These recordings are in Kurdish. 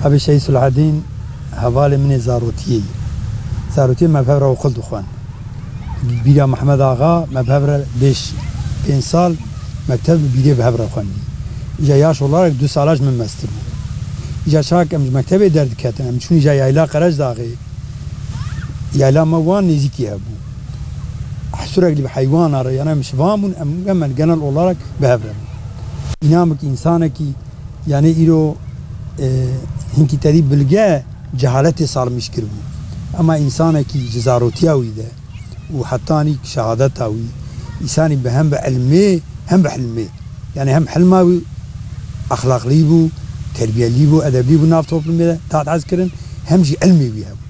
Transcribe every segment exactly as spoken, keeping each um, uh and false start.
Abi Şehîd Sulhedîn hevalê min ê zarotiyê ye. Zarotiyê me bi hev re oxil dixwend. Bîra Mehmed Axa me bi hev re beş pênc sal mekteb û bîrê bi hev re xwendî. Îca yaş olarak du sala ji min mestir bû. Îca çak em ji mektebê derdiketin, em çûn îca yayla Qerecdaxê. Yayla me wan nêzîkî hev bû. Sürekli bi heywana re, yani em şivan bûn, em, em genel olarak bi hev re bûn. Înan bik, însanekî, yani îro, e, hinkî te dî Bilge cehaletê salmîş kiribû. Ema însanekî ji zarotiya wî de û hetanî şehadeta wî, însanî bi hem bi ilmê, hem bi hilmê. Yani hem hilma wî exlaqlî bû, terbiyelî bû, edeblî bû nav toplumê de, dihat hez kirin, hem jî ilmê wî hebû.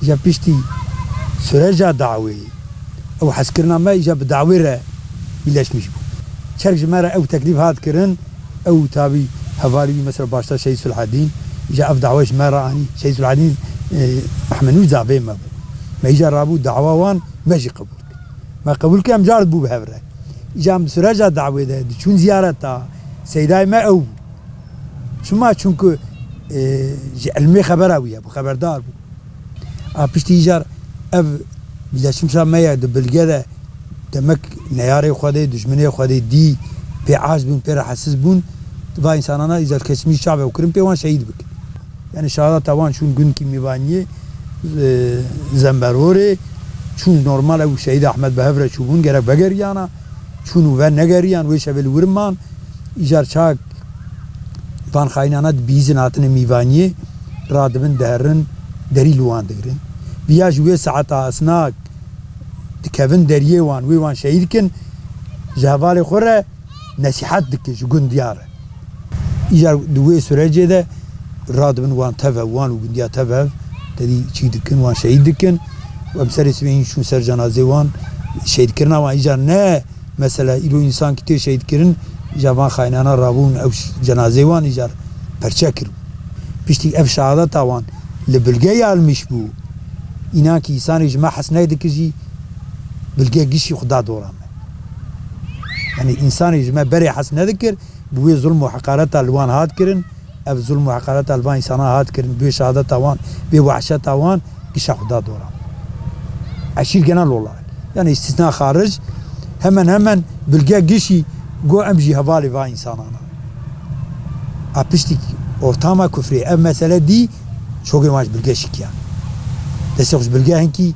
Îca piştî süreca dawê, ew hezkirina me îca bi dawê re birleşmiş bû. Çerk ji me re ew teklîf hat kirin, ew tabî hevalî wî mesela başta Şehîd Sulhedîn, îca ev dawa ji me re anî. Şehîd Sulhedîn, e, Ehmed Nûr zavê me bû. Me îca rabû dawa wan, me jî qebûl kir. Me qebûl kir, em car bû bi hev re. Îca em di süreca dawê de diçûn ziyareta Seydayê me ew bû. Çima? Çunku, e, ji ilmê xebera wî hebû, xeberdar bû. A piştî îcar ev birleşmişa me ya di Bilge de demek neyarê Xwedê, dijminê Xwedê dî, pê aciz bûn, pê rehetsiz bûn, va însanana îcar kesmî çav ew kirin, pê wan şehîd bikin. Yani şehadeta wan çûn gundkî Mîvaniyê, e, Zemberorê, çûn normal ew şehîd Ahmed bi hev re çûbûn, gerek vegeriyana, çûn û ve negeriyan, wê şevê li wir man, îcar çak van xayînana dibihîzin hatine Mîvaniyê, radibin diherin, derî li wan digirin. Viya ji wê saeta esnak dikevin deriyê wan, wê wan şehîd kin, ji hevalê xwe re nesîhet dike ji gundiya re. Îcar di wê sürecê de radibin wan tev hev, wan û gundiya tev hev, tedî çî dikin, wan şehîd dikin. Û em serê sibê hîn çûn ser cenazê wan, şehîdkirina wan îcar ne mesela îro însankî tê şehîdkirin, îcar van xayînana rabûn ew ş-, cenazê wan îcar perçe kiribû. Piştî ev şehadeta wan li Bilge yalmîş bû, înan kî însanê ji me hes nedikir jî, Bilge gişî xwe da dora me. Yani însanê ji me berê hes nedikir, bi wê zulm û heqareta li wan hat kirin, ev zulm û heqareta li van însana hat kirin, bi wê şehadeta wan, bi wê wehşeta wan, gişa xwe da dora me. Eşîr genel olarak. Yani îstîsna xaric, hemen hemen Bilge gişî got em jî hevalê van însanana. A piştî ortama kufrê, ev mesele dî, çokê wan ji Bilge şikiya. Destê xwe ji Bilge hinkî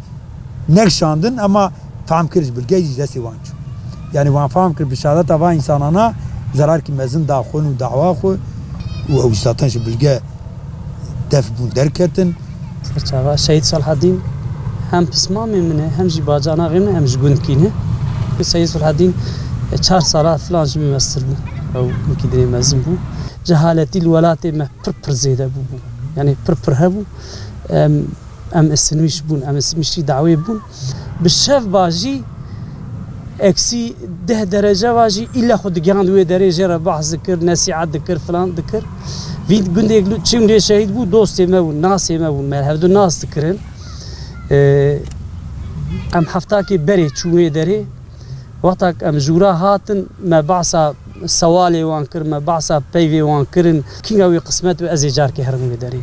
nekişandin, ema fehm kir ji Bilge jî destê wan çû. Yani wan fehm kir bi şehadeta van însanana zerarkî mezin da xwe û dawa xwe û ew jî zaten ji Bilge def bûn derketin. Serçava Şehîd Selhedîn hem pismamê min e, hem jî bacanaxê min, hem ji gundkî ne. Seyîd Selhedîn, e, çar sala filan ji min mestir bû. Ew hinkî dinê mezin bû. Cehaletî li welatê me pir pir zêde bûbû. Yani pir pir hebû. Em, em isinmîş bûn, em isinmîşî dawê bûn. Bi şev ba jî eksî deh derece va jî îlla xwe digihand wê derê, jê re behs dikir, nesîhet dikir, filan dikir. Vî gundê çîm lê şehîd bû, dostê me bûn, nasê me bûn, me hevdu nas dikirin. Ee, em heftakê berê çûn wê derê. Wextak em jûra hatin, me behsa sewalê wan kir, me behsa peyvê wan kirin. Kînga wî qismet be, ez ê carkê herim wê derê.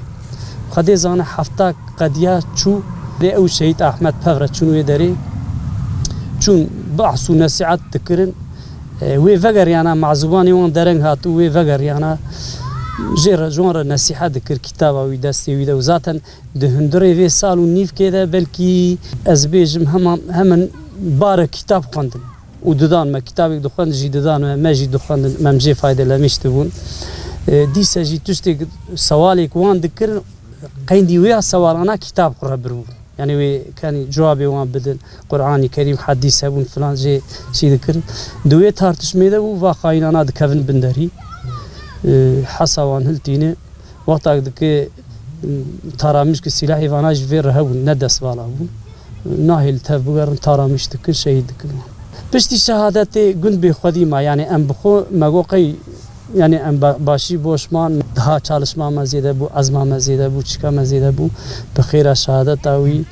Xwedê zane hefta qediya çû, lê ew şehîd Ahmed pev re çûn wê derê. Çûn behs û nesîhet dikirin. E, wê vegeriyana, mezûbanê wan dereng hatû, wê vegeriyana. Jê re, ji wan re nesîhet dikir, kitaba wî destê wî de û zaten di hundirê vê sal û nîvkê de belkî ez bêjim heman, hemen bare kitab xwendin û didan me, kitabek dixwend jî didan me, me jî dixwendin, em jê faydelenmiş dibûn. E, dîse jî tiştek sewalek wan dikirin, qeydî wê ya sewalana kitab xwe re biribû. Yani wê kanî cewabê wan bidin, Qur'anî Kerîm, hedîs hebûn filan jê çî dikirin. Di wê tartişmê de bû, va xayînana dikevin bin derî. E, hesa wan hiltîne. Wextak dike, taramîşke sîlahê vana jî vê re hebûn, ne destvala bûn. Nahê li tev bigerin, taramîş dikin, şehîd dikin wan. Piştî şehadetê gund bê xwedî ma, yani em bi xwe me got qey, yani em ba-, başî boş man, daha çalışma me zêde bû, ezma me zêde bû, çika me zêde bû, bi xêra şehadeta wî.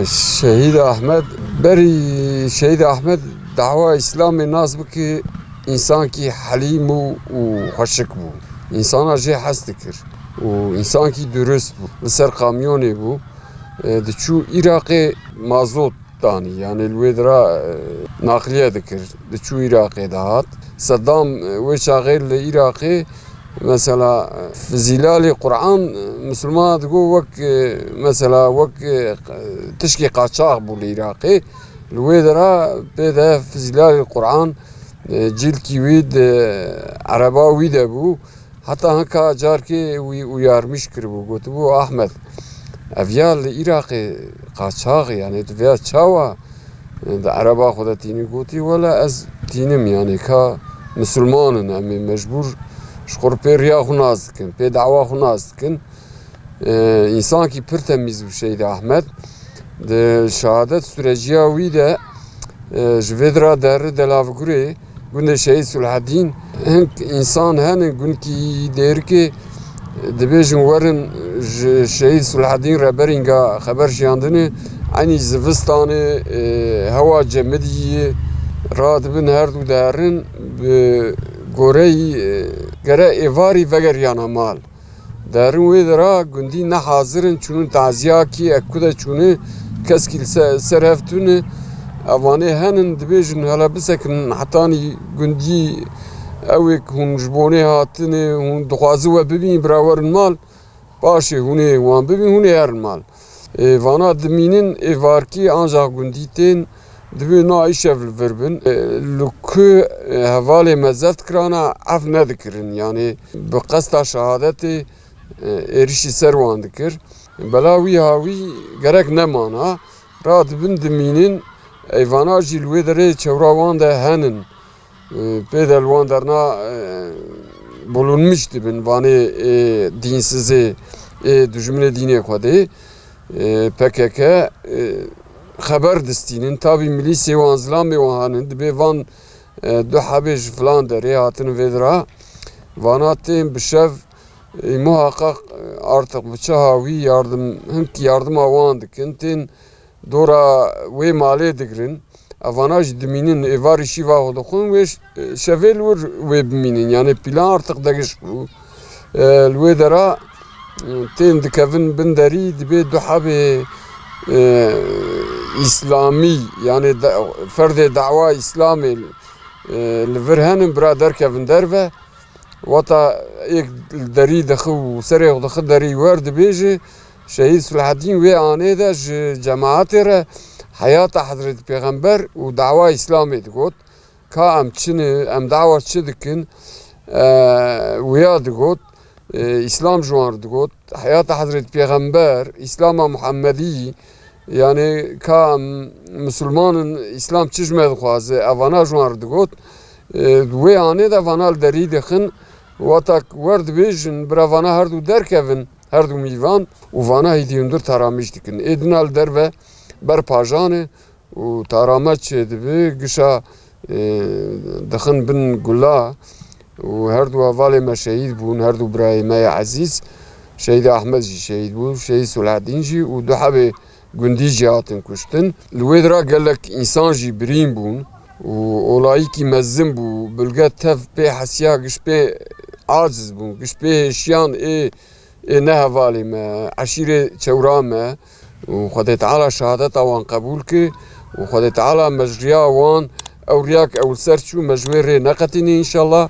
Şehîd Ahmed, berî Şehîd Ahmed dawa Îslamê nas bike, însankî helîm û, û xweşik bû. Însana jê hez dikir û însankî durust bû. Li ser kamyonê bû, e, diçû Iraqê mazot danî, yanî li wê dira, e, naqliye dikir, diçû Iraqê dihat. Sedam, e, wê çaxê li Iraqê, mesela, e, fizîlalê Quran, e, misilmana digot wek, e, mesela, wek, e, tişkê qaçax bû li Iraqê. Li wê dira pê de fizîlalê Quran, e, cîlkî wî di ereba wî de bû. Heta hinka carkê wî uyarmış kiribû, gotibû, Ahmed, ev ya li Iraqê qaçax e, yanî tu vêya çawa di ereba xwe de tînî? Gotî, wela ez tînim, yanî ka misilman in, em ê mecbûr ji xwe re pê riya xwe nas dikin, pê dawa xwe nas dikin. E, însankî pir temîz bû Şehîd Ahmed. Di şehadet süreciya wî de, e, ji vê dira derî Delavgurê, gundê Şehîd Sulhedîn, hink însan hene, gundkî Dêrikê, dibêjin werin ji Şehîd Sulhedîn re berînga xeber jiyandinê, enî zivistanê, e, hewa cemidî ye, radibin her du diherin, bi goreyî, e, gere êvarî vegeriyana mal. Derin wê dira gundî ne hazir in, çûnin taziyakî, ek ku de çûnin, keskî li se-, ser hev tune. Evanê henin, dibêjin, hele bisekin, hetanî gundî ew ê ku hûn ji bonê hatine, hûn dixwazin we bibînin, bira werin mal, paşê hûn ê wan bibîn, hûn ê herin mal. Ê, vana dimînin, êvarkî ancax gundî tên, divê na îşev li vir bin. Ê, li ku, ê, hevalê me zeft kirana, ev nedikirin. Yanî bi qesta şehadetê, ê, êrişî ser wan dikir. Bela wî hawî gerek nemana. Radibin dimînin, ê, vana jî li wê derê çewra wan de henin. E, pê de li wan derna, e, bulunmiş dibin, vanê, e, dînsizê, ê dijminê dînê Xwedê, e, P K K, e, xeber distînin. Tabî milîsê wan, zilamê wan henin, dibê van, e, du hebê ji filan derê hatin vê dira. Vana tên bi şev, e, muhaqqaq, e, artıq bi çi hawî yardim, hink yardima wan dikin, tên dora wê malê digirin. Evana jî dimînin, êvarî şîva xwe dixwin, wê ş-, şevê li wir wê bimînin. Yanî pîlan artıq degiş bû. E, li wê dera, e, tên dikevin bin derî, dibê du hebê, e, îslamî, yanî de-, ferdê dawa îslamê, e, li vir henin, bira derkevin derve. Wata êk li derî dixi û serê xwe dixi derî wer dibêje, Şehîd Sulhedîn wê anê de ji cemaetê re heyata Hezretî Pêxember û dawa Îslamê digot. Ka em çi ne, em dawa çi dikin, e, wiya digot, e, Îslam ji wan re digot, heyata Hezretî Pêxember, Îslama Muhemmedî, yanî ka em misilman in, Îslam çi ji me dixwaze, evana ji wan re digot. E, wê anê de vana li derî dixin, wata wer dibêjin, bira vana her du derkevin, her du mîvan û vana hêdî hundir taramîş dikin. Ê dina li derve ber pajan e û tarame çêdibe, gişa, e, dixin bin gula û her du hevalê me şehîd bûn, her du birayê me yê ezîz. Şehîd Ahmed jî şehîd bû, Şehîd Sulhedîn jî û du hebê gundî jî hatin kuştin. Li wê dira gelek însan jî birîn bûn û olayîkî mezin bû. Bilge tev pê hesiya, giş pê aciz bûn, giş pê hêşiyan ê, ê ne hevalê me, eşîrê çewra me û Xwedê Teala şehadeta wan qebûl ki û Xwedê Teala me ji riya wan ew riya ki ew li ser çû me ji wê rê neqetînî înşallah.